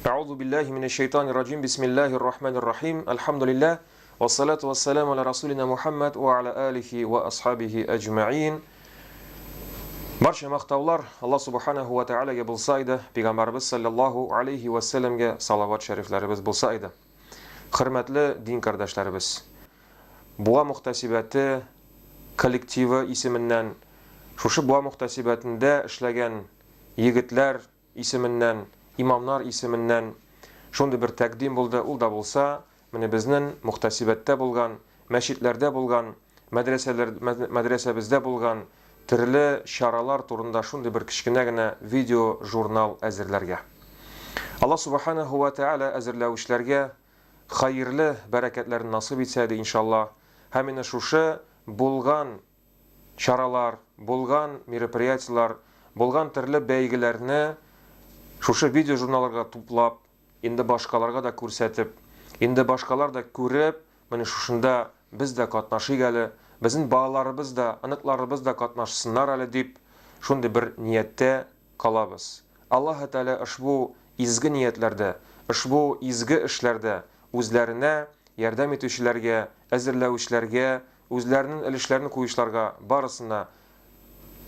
Әгъузу биллаһи минәш шайтанир раҗим. Бисмиллаһир рахманир рахим. Әлхәмдүлиллаһ. Вассалату вассаламу аля расулина Мухаммад ва аля алихи ва асхабихи әҗмәин. Барча мактаулар Аллаһ субханаху ва таалагә булса иде, пәйгамбәрбез саллаллаһу алейхи ва сәлләмгә салават шәрифләребез булса иде. Хөрмәтле дин кардәшләребез, Буа мөхтәсибәте коллективы исеменнән, шушы Буа мөхтәсибәтендә эшләгән егетләр исеменнән, имамнар исеменнән шундый бер тәкъдим булды, ул да булса, менә безнен мөхтәсибәттә булган, мәчетләрдә булган, мәдрәсәләр, мәдрәсәбездә булган төрле чаралар турында шундый бер кечкенә генә видео-журнал әзерләргә. Аллаһ Субханаһу ва Тәгалә әзерләүчеләргә хәерле бәрәкәтләрен насыйп итсә иде, иншаллаһ. Һәм инде шушы булган чаралар, булган мероприятиеләр, булган төрле бәйгеләрне шушы видеожурналларга туплап, инде башкаларга да күрсәтеп, инде башкалар да күреп, менә шушында без дә катнашыйк әле, безнең балаларыбыз да, оныкларыбыз да катнашсыннар әле дип, шундый бер нияттә калабыз. Аллаһы Тәгалә ошбу изге ниятләрдә, ошбу изге эшләрдә үзләренә ярдәм итүчеләргә, әзерләүчеләргә, Үзләренен өлешләрен куючыларга барысына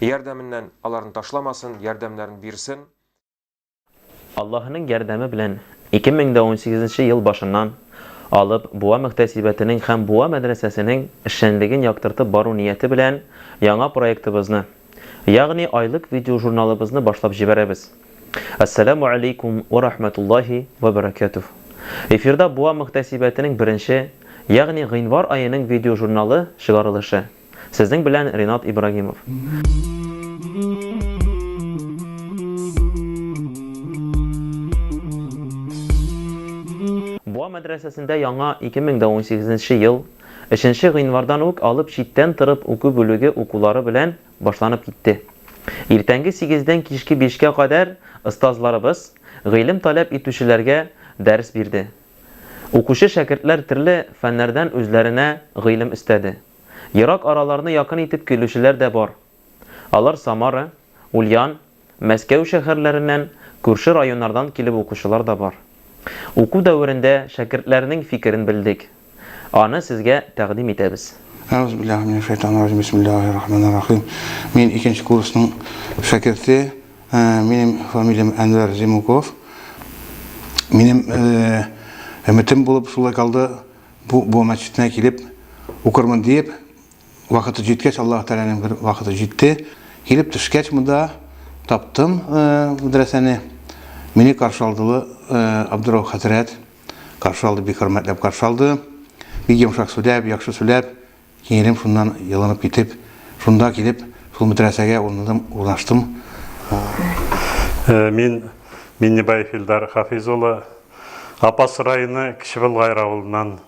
ярдәменнән аларны ташламасын, ярдәмнәрен бирсен. Аллаһының ярдәме белән 2018 нче ел башыннан алып Буа мөхтәсибәтенең һәм Буа мәдрәсәсенең эшчәнлеген яктыртып бару нияте белән яңа проектыбызны, ягъни айлык видеожурналыбызны башлап җибәрәбез. Әссәләмү алейкум вә рахмәтуллаһи вә бәрәкәтүһ. Эфирда Буа мөхтәсибәтенең беренче, ягъни гыйнвар аеның видеожурналы чыгарылышы. Сезнең белән Ринат Ибрагимов. Буа мәдрәсәсендә яңа 2018 нче ел өченче гыйнвардан үк алып читтән торып уку бүлеге укулары белән башланып китте. Иртәнге сигездән кичке бишкә кадәр остазларыбыз гыйлем таләп итүчеләргә дәрес бирде. Укучы шәкертләр төрле фәннәрдән үзләренә гыйлем өстәде. Ерак араларны якын итеп килүчеләр дә бар. Алар Самара, Ульян, Мәскәү шәһәрләреннән, күрше районнардан килеп укучылар да бар. Уку дәверендә шәкертләрнең фикерен белдек. Аны сезгә тәкъдим итәбез. Әгъузу биллаһи минәш шайтанир раҗим. Бисмиллаһир рахманир рахим. Мин икенче курсның шәкерте. Э, минем фамилиям Әнвәр Зимуков. Минем э, өметем булып шулай калды. Бу бу мәчетенә килеп укырмын диеп, вакыты җиткәч, Аллаһ Тәгаләнең бер вакыты җитте. Килеп төшкәч монда таптым э, мәдрәсәне. Мине каршы алдылы Абдурауф хәзрәт. Каршы алды, бик хөрмәтләп каршы алды. Бик йомшак сөйләп, яхшы сөйләп, киңелем шуннан елынып китеп, шунда килеп, шул мәдрәсәгә урындым, урнаштым. Э, мин Миннебаев Илдар Хафиз улы, Апас районы Кече Болгайр авылыннан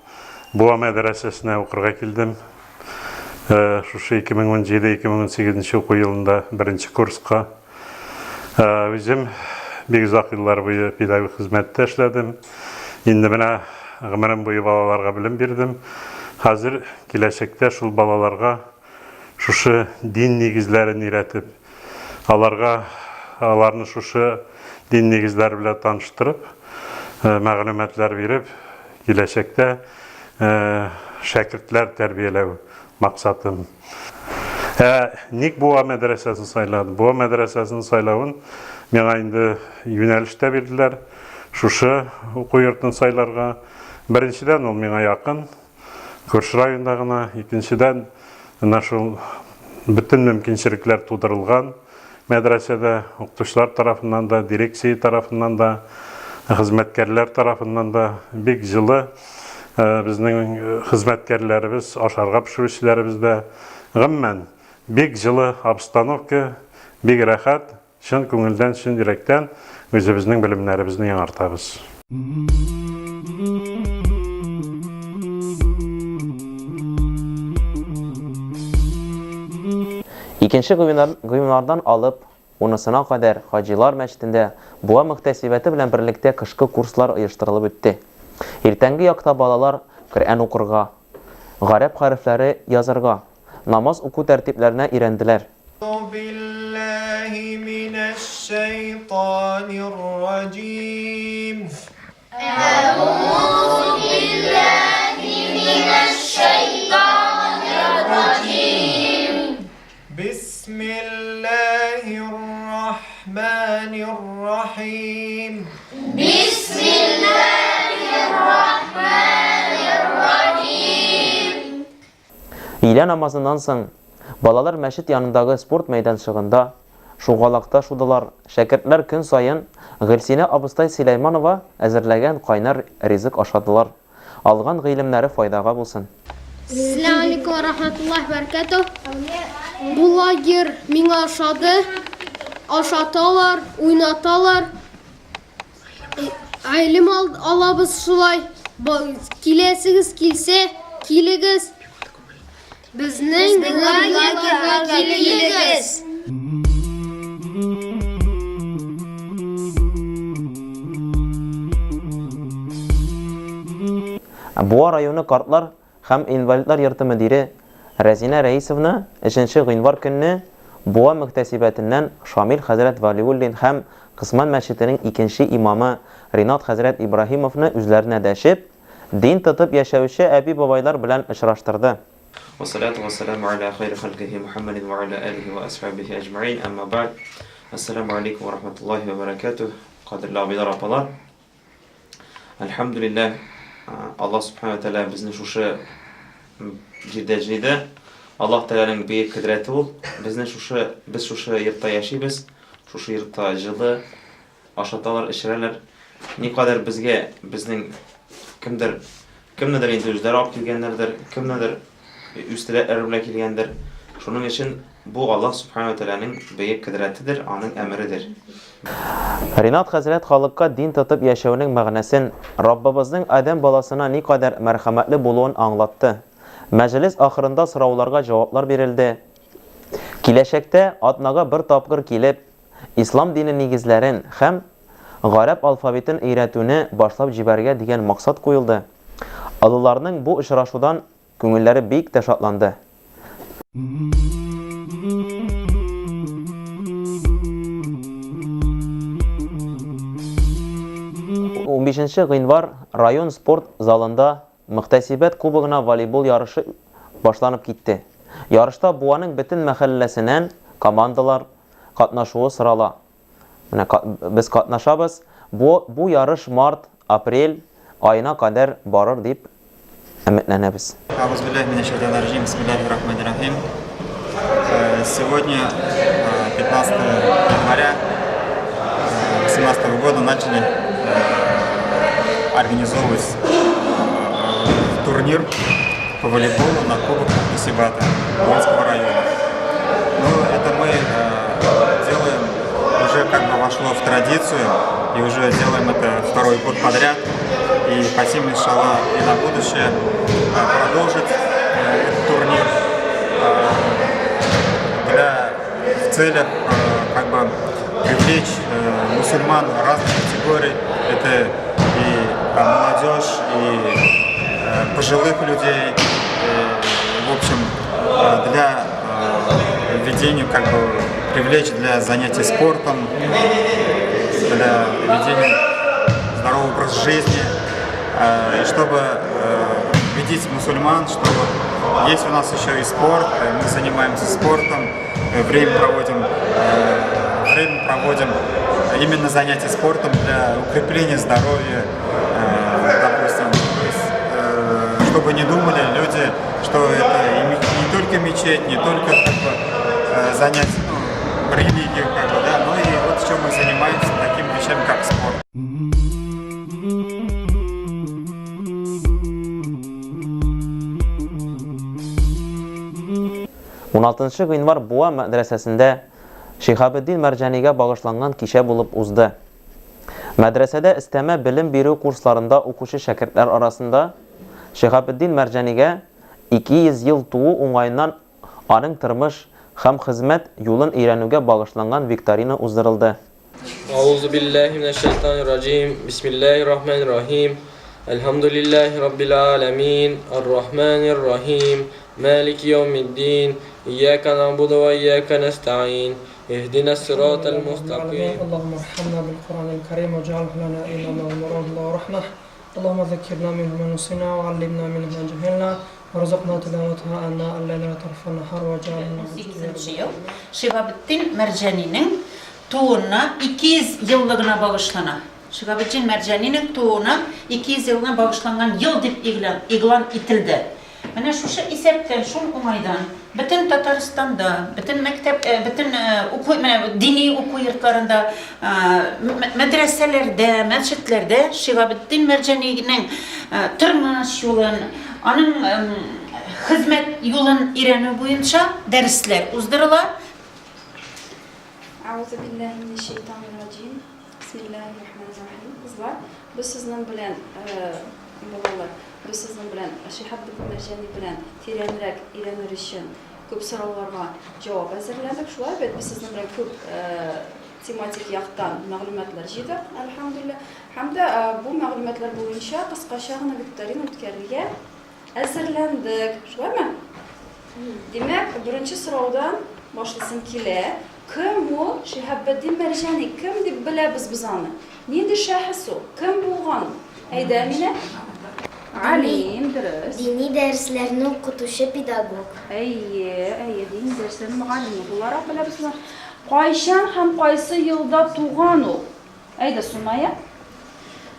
Буа мәдрәсәсенә укырга килдем. Э, шушы 2017-2018 уку елында беренче курска. Э, үзем бик озак еллар буе педагог хезмәттә эшләдем. Инде менә гомерем буе балаларга белем бирдем. Хәзер киләчәктә шул балаларга шушы дин нигезләрен өйрәтеп, аларга аларны шушы дин нигезләре белән таныштырып, э, мәгълүматлар биреп, киләчәктә э, шәкертләр тәрбияләү максатым. Ә ник Буа мәдрәсәсен сайладым? Буа мәдрәсәсен сайлавын миңа инде юнәлеш тә бирделәр. Шушы уку йортын сайларга. Беренчедән, ул миңа якын, күрше районда гына. Икенчедән, менә шул бөтен мөмкинчелекләр тудырылган мәдрәсәдә, укытучылар тарафыннан да, дирекция тарафыннан да, хезмәткәрләр тарафыннан да бик җылы. Э, безнең э, хезмәткәрләребез, ашарга пешерүчеләребез дә. Гомумән, бик җылы обстановка, бик рәхәт, чын күңелдән, чын йөрәктән үзебезнең белемнәребезне яңартабыз. Икенче гыйнвардан алып унысына кадәр Хаҗилар мәчетендә Буа мөхтәсибәте белән берлектә кышкы курслар оештырылып үтте. Иртәнге якта балалар Коръән укырга, гарәп хәрефләре язарга, намаз уку тәртипләренә өйрәнделәр. Өйлә намазыннан соң балалар мәчет янындагы спорт мәйданчыгында шугалакта шудылар. Шәкертләр көн саен Гөлсинә абыстай Сөләйманова әзерләгән кайнар ризык ашадылар. Алган гыйлемнәре файдага булсын. Әссәләмү алейкум вә рахматуллаһи вә бәрәкәтүһ. Бу лагерь миңа ошады. Ашаталар, уйнаталар. Гыйлем алабыз шулай. Киләсегез килсә, килегез. Безнең лагерьга килегез. Буа районы картлар һәм инвалидлар йорты мөдире Рәзинә Рәисовна өченче гыйнвар көнне Буа мөхтәсибәтеннән Шамил хәзрәт Вәлиуллин һәм Кысман мәчетенең икенче имамы Ринат хәзрәт Ибраһимовны үзләренә дәшеп, Дин тотып яшәүче әби-бабайлар белән очраштырды. Вассалату вассаламу аля хайри халкихи Мухаммадин ва аля алихи ва асхабихи әҗмәгыйн, әмма бәгъд. Әссәламү алейкум ва рахматуллахи ва баракатуһ. Кадерле абыйлар, апалар. Әлхәмдүлилләһ, Аллаһ субхана ва тәгалә безне шушы җирдә җыйды. Аллаһ Тәгаләнең бөек кодрәте ул. Безне шушы, без шушы йортта яшибез. Шушы йортта җылы, Ашаталар, эчерәләр. Никадәр безгә, безнең кемдер, кемнедер инде үзләре алып килгәннәрдер, кемнедер үз теләкләре белән килгәндер. Шуның өчен бу Аллаһ Субхана ва Тәгаләнең бөек кодрәтедер, аның әмередер. Ринат хәзрәт халыкка дин тотып яшәүнең мәгънәсен, Раббыбызның адәм баласына никадәр мәрхәмәтле булуын аңлатты. Мәҗлес ахырында сорауларга җаваплар бирелде. Киләчәктә атнага бер тапкыр килеп, Ислам дине нигезләрен һәм гарәп алфавитын өйрәтүне башлап җибәрергә дигән максат куелды. Олыларның бу очрашудан күңелләре бик тә шатланды. Унбишенче гыйнвар район спорт залында Мөхтәсибәт кубогына волейбол ярышы башланып китте. Ярышта Буаның бөтен мәхәлләсенән командалар катнашуы сорала. Менә без катнашабыз. Бу, бу ярыш март, апрель аена кадәр барыр дип өметләнәбез. Әгъузубиллаһи минәш-шәйтанир-раҗим. Бисмиллаһир-рахманир-рахим. Сегодня, 15 января 2018 года, начали организовывать турнир по волейболу на Кубок Мухтасибата Буинского района. Ну, это мы делаем, уже как бы вошло в традицию, и уже делаем это второй год подряд. И хотим, иншаллах, и на будущее продолжить этот турнир для, в целях как бы привлечь мусульман разных категорий. Это и молодежь, и пожилых людей, в общем, для ведения, как бы привлечь для занятий спортом, для ведения здорового образа жизни, и чтобы убедить мусульман, что есть у нас еще и спорт, мы занимаемся спортом, время проводим, время проводим именно занятия спортом для укрепления здоровья, допустим, то есть, чтобы не думали люди, что это не только мечеть, не только как бы, занятия, ну, религию, как бы, да, но и вот чем мы занимаемся, такими вещами, как спорт. Уналтынчы гыйнвар Буа мәдрәсәсендә Шиһабетдин Мәрҗанигә багышланган кичә булып узды. Мәдрәсәдә өстәмә белем бирү курсларында укучы шәкертләр арасында Шиһабетдин Мәрҗанигә 200 ел туу уңаеннан аның тормыш һәм хезмәт юлын өйрәнүгә багышланган викторина уздырылды. Аузу биллахи минәш шайтанир раҗим. Бисмиллахир рахманир рахим. Әлхәмдүлилләһи раббил аламин. Ар-рахманир рахим. Малики яумиддин. Ияка нәгъбуду ва ияка нәстәгыйн. Иһдинәс сиратал мустакыйм. Аллаһумма архамна бил Куранил Карим ваҗ'алху лана имама ва нуран ва рахма. Аллаһумма заккирна минху ма нусина ва аллимна минху ма джахилна варзукна тилаватаха ана аллайли ва тарафан нахар ваҗ'ална 18 ел Шиһабетдин Мәрҗанинең тууына 200 еллыгына багышлана. Шиһабетдин Мәрҗанинең тууына 200 елына багышланган ел дип игълан ителде. Менә шушы исәптән, шул уңайдан бөтен Татарстанда, бөтен мәктәп, бөтен уку, менә дини уку йортларында, мәдрәсәләрдә, мәчетләрдә Шиһабетдин Мәрҗанинең тормыш юлын, аның хезмәт юлын өйрәнү буенча дәресләр уздырыла. Әгъузу биллаһи минәш шәйтанир раҗим. Бисмиллаһир рахманир рахим. Кызлар, без сезнең белән, балалар, без сезнең белән Шиһабетдин Мәрҗани белән тирәнрәк өйрәнер өчен күп сорауларга җавап әзерләдек. Шулай бит, без сезнең белән күп тематик яктан мәгълүматлар җыйдык, әлхәмдүлилләһ. Һәм дә бу мәгълүматлар буенча кыскача гына викторина үткәрергә Әзерләндек, шулаймы? Димәк, беренче сораудан башлыйсым килә. Кем ул Шиһабетдин Мәрҗани? Кем дип беләбез без аны? Нинди шәхес ул? Кем булган ул? Әйдә, Әминә. Галим, дөрес. Дини дәресләрне укытучы педагог. Әйе, әйе, дини дәресләрнең мөгаллиме буларак беләбез аны. Кайчан һәм кайсы елда туган ул? Әйдә, Сумая.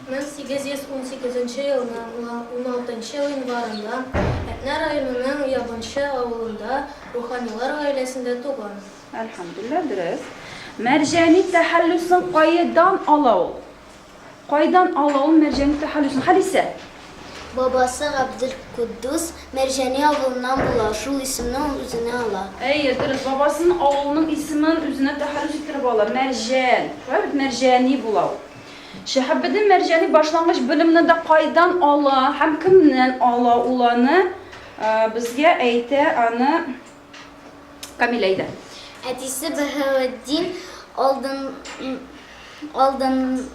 1818 нче елның уналтынчы гыйнварында Әтнә районының Ябынчы авылында руханилар гаиләсендә туган. Әлхәмдүлилләһ, дөрес. Мәрҗани тәхәллүсен кайдан ала ул? Кайдан ала ул Мәрҗани тәхәллүсен? Халисә. Бабасы Габделкуддус Мәрҗани авылыннан була, шул исемне ул үзенә ала. Әйе, дөрес, бабасының авылының исемен үзенә тәхәллүс иттереп ала, Мәрҗән. Шулай бит, Мәрҗани була ул. Шиһабетдин Мәрҗани башлангыч белемне дә кайдан ала һәм кемнән ала ул аны, безгә әйтә аны Камилә, әйдә. Әтисе Баһаветдин алдын, алдын,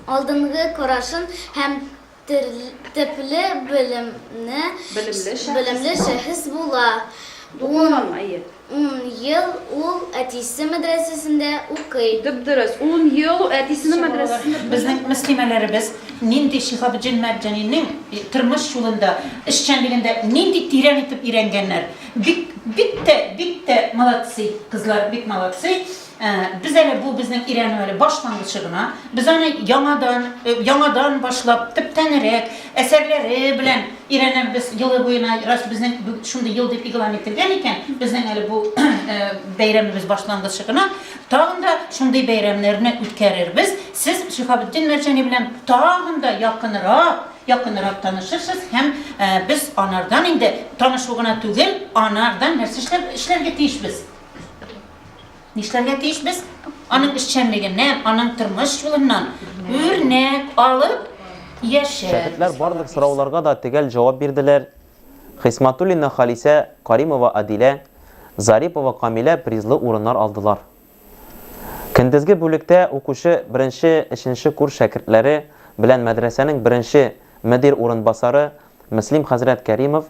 алдынгы карашын һәм Төпле белемне, белемле шәхес була. Ун, ун ел ул әтисе мәдрәсәсендә укый. Дөп-дөрес. Ун ел ул әтисенең мәдрәсәсендә. Безнең мөслимәләребез нинди Шиһабетдин Мәрҗанинең тормыш юлында, эшчәнлегендә нинди тирән итеп өйрәнгәннәр. Бик, бик тә, бик тә молодцы, кызлар, бик молодцы. Без әле бу безнең өйрәнү әле башлангычы гына. Без аны яңадан, яңадан башлап, төптәнрәк, әсәрләре белән өйрәнербез елы буена. Раз безнең шундый ел дип игълан ителгән икән, безнең әле бу бәйрәмебез башлангычы гына. Тагын да шундый бәйрәмнәрне үткәрербез. Сез Шиһабетдин Мәрҗани белән тагын да якынрак, якынрак танышырсыз һәм без анардан инде танышу гына түгел, анардан нәрсә эшләргә тиешбез? Нишләргә тиеш без? Аның эшчәнлегеннән, аның тормыш юлыннан үрнәк алып яшәрбез. Шәкертләр барлык сорауларга да төгәл җавап бирделәр. Хисматуллина Халисә, Каримова Адилә, Зарипова Камилә призлы урыннар алдылар. Көндезге бүлектә укучы беренче, өченче курс шәкертләре белән мәдрәсәнең беренче мөдир урынбасары Мөслим хәзрәт Кәримов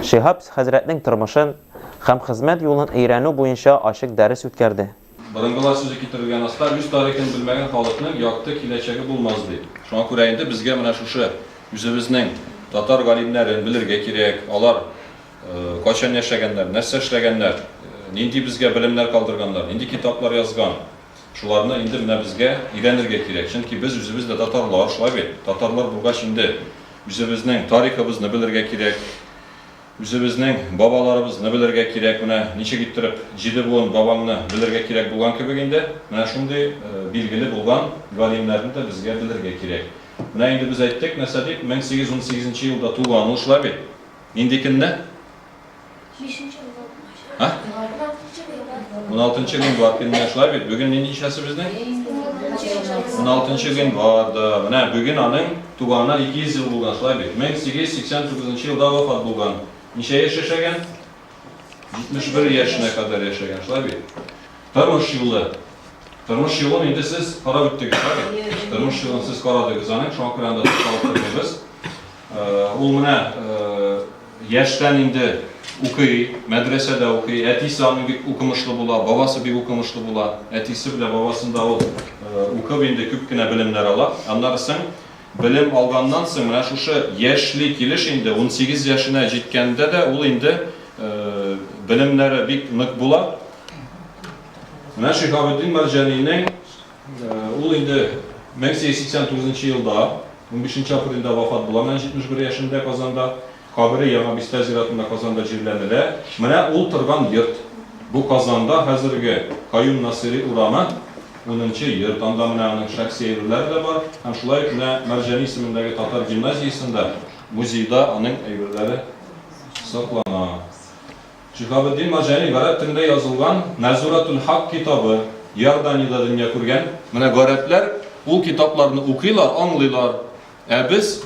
Шиһап хәзрәтнең тормышын һәм хезмәт юлын өйрәнү буенча ачык дәрес үткәрде. Борынгылар сүзе китерелгән аста, үз тарихын белмәгән халыкның якты киләчәге булмас, ди. Шуңа күрә инде безгә менә шушы үзебезнең татар галимнәрен белергә кирәк, алар кайчан яшәгәннәр, нәрсә эшләгәннәр, нинди безгә белемнәр калдырганнар, нинди китаплар язган, шуларны инде менә безгә өйрәнергә кирәк. Чөнки без үзебез дә татарлар, шулай бит? Татарлар булгач инде Үзебезнең тарихыбызны белергә кирәк, үзебезнең бабаларыбызны белергә кирәк. Менә ничек иттереп җиде буын бабаңны белергә кирәк булган кебек инде, менә шундый билгеле булган галимнәрне дә безгә белергә кирәк. Менә инде без әйттек, нәрсә дип, 1818 нче елда туган ул, шулай бит? Нинди көнне? А? 16 гыйнвар көнне, шулай бит? Бүген нинди ничәсе безнең? 16 гыйнвар, да. Менә бүген аның туганына 200 ел булган, шулай бит? 1889 елда вафат булган. Ничә яшь яшәгән? 71 яшенә кадәр яшәгән, шулай бит? Тормыш юлы. Тормыш юлын инде сез карап үттегез, шулай бит? Тормыш юлын сез карадыгыз аның, шуңа күрә анда тукталып тормыйбыз. Ул менә яшьтән инде укый, мәдрәсәдә укый. Әтисе аның бик укымышлы була, бабасы бик укымышлы була. Әтисе белән бабасында ул укып инде күп кенә белемнәр ала. Аннары соң Белем алганнан соң, менә шушы яшьли килеш инде, 18 яшенә җиткәндә дә ул инде белемнәре бик нык була. Менә Шиһабетдин Мәрҗанинең ул инде 1889 елда, 15 апрельдә вафат була, менә 71 яшендә Казанда. Кабере Яңа Бистә зиратында Казанда җирләнелә. Менә ул торган йорт. Бу Казанда хәзерге Каюм Насыйри урамы, унынчы йорт. Анда менә аның шәхси әйберләре дә бар. Һәм шулай ук менә Мәрҗани исемендәге татар гимназиясендә, музейда аның әйберләре саклана. Шиһабетдин Мәрҗани гарәп телендә язылган Нәзуратул-Хак китабы Иорданиядә дөнья күргән. Менә гарәпләр ул китапларны укыйлар, аңлыйлар. Ә без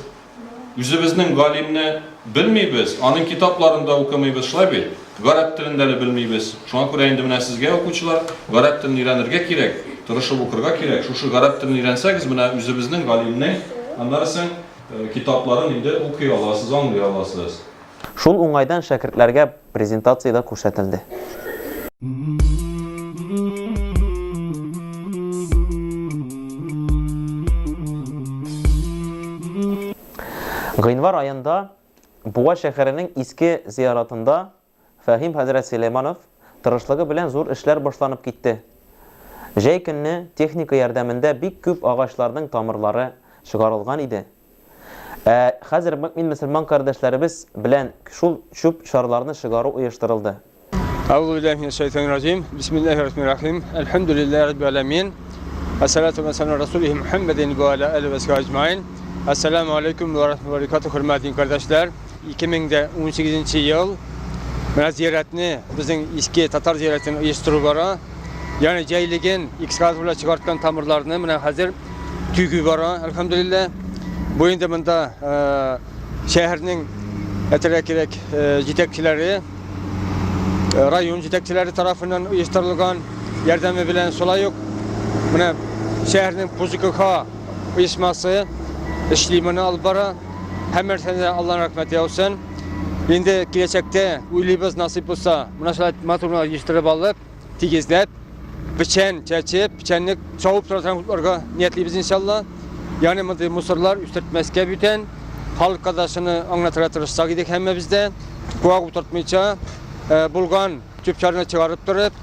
үзебезнең галимне белмибез, аның китапларын да укымыйбыз, шулай бит? Гарәп телен дә әле белмибез. Шуңа күрә инде менә сезгә, укучылар, гарәп телен өйрәнергә кирәк, тырышып укырга кирәк. Шушы гарәп телен өйрәнсәгез, менә үзебезнең галимнең аннары соң китапларын инде укый аласыз, аңлый аласыз. Шул уңайдан шәкертләргә презентация дә күрсәтелде. Гыйнвар аенда Буа шәһәренең Иске зияратында Фәһим хәзрәт Сөләйманов тырышлыгы белән зур эшләр башланып китте. Җәй көнне техника ярдәмендә бик күп агачларның тамырлары чыгарылган иде. Ә хәзер мөэмин мөселман кардәшләребез белән шул чүп-чарларны чыгару оештырылды. Әгъузу биллаһи минәш шайтанир раҗим. Бисмиллаһир рахманир рахим. Әлхәмдүлиллаһи раббил аламин. Әссалату вәссәламу аля расулихи Мухаммадин ва аля алихи ва сахбихи әҗмаин. Әссәламу алейкум ва рахматуллаһи ва баракатуһ, хөрмәтле дин кардәшләр. 2018 ел менә зиратны, безнең иске татар зиратын оештыру бара. Ягъни җәйлеген экскаватор белән чыгарткан тамырларны менә хәзер Түйгү бара, әлхәмдүлилләһ. Бу инде монда шәһәрнең әйтергә кирәк җитәкчеләре, район җитәкчеләре тарафыннан оештырылган ярдәме белән шулай ук менә шәһәрнең ПУЗКХ оешмасы эшли моны алып бара. Һәммәсенә дә Аллаһның рәхмәте яусын. Инде киләчәктә уйлыйбыз, насыйп булса, менә шулай матур гына оештырып алып, тигезләп, печән чәчеп, печәнне чабып тора торган утларга ниятлибез иншалла. Ягъни мондый мусорлар үстертмәскә бүтән. Халыкка да шуны аңлатырга тырышсак идек һәммәбез дә. Куак утыртмыйча, э, булган чүп-чарны чыгарып торып,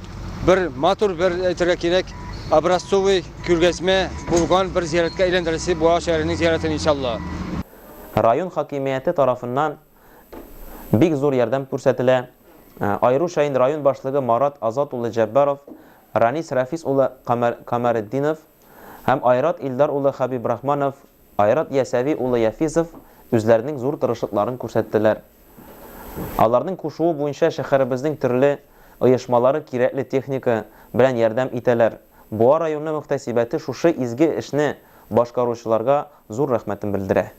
бер матур бер әйтергә кирәк, образцовый күргәзмә булган бер зияраткә әйләндерәсе Буа шәһәренең зияратын иншалла. Район хакимияте тарафыннан Бик зур ярдәм күрсәтелә. Аеруча инде район башлыгы Марат Азат улы Җәббаров, Ранис Рафис улы Камәретдинов һәм Айрат Илдар улы Хәбибрахманов, Айрат Ясәви улы Яфизов үзләренең зур тырышлыкларын күрсәттеләр. Аларның кушуы буенча шәһәребезнең төрле оешмалары кирәкле техника белән ярдәм итәләр. Буа районы мөхтәсибәте шушы изге эшне башкаручыларга зур рәхмәтен белдерә.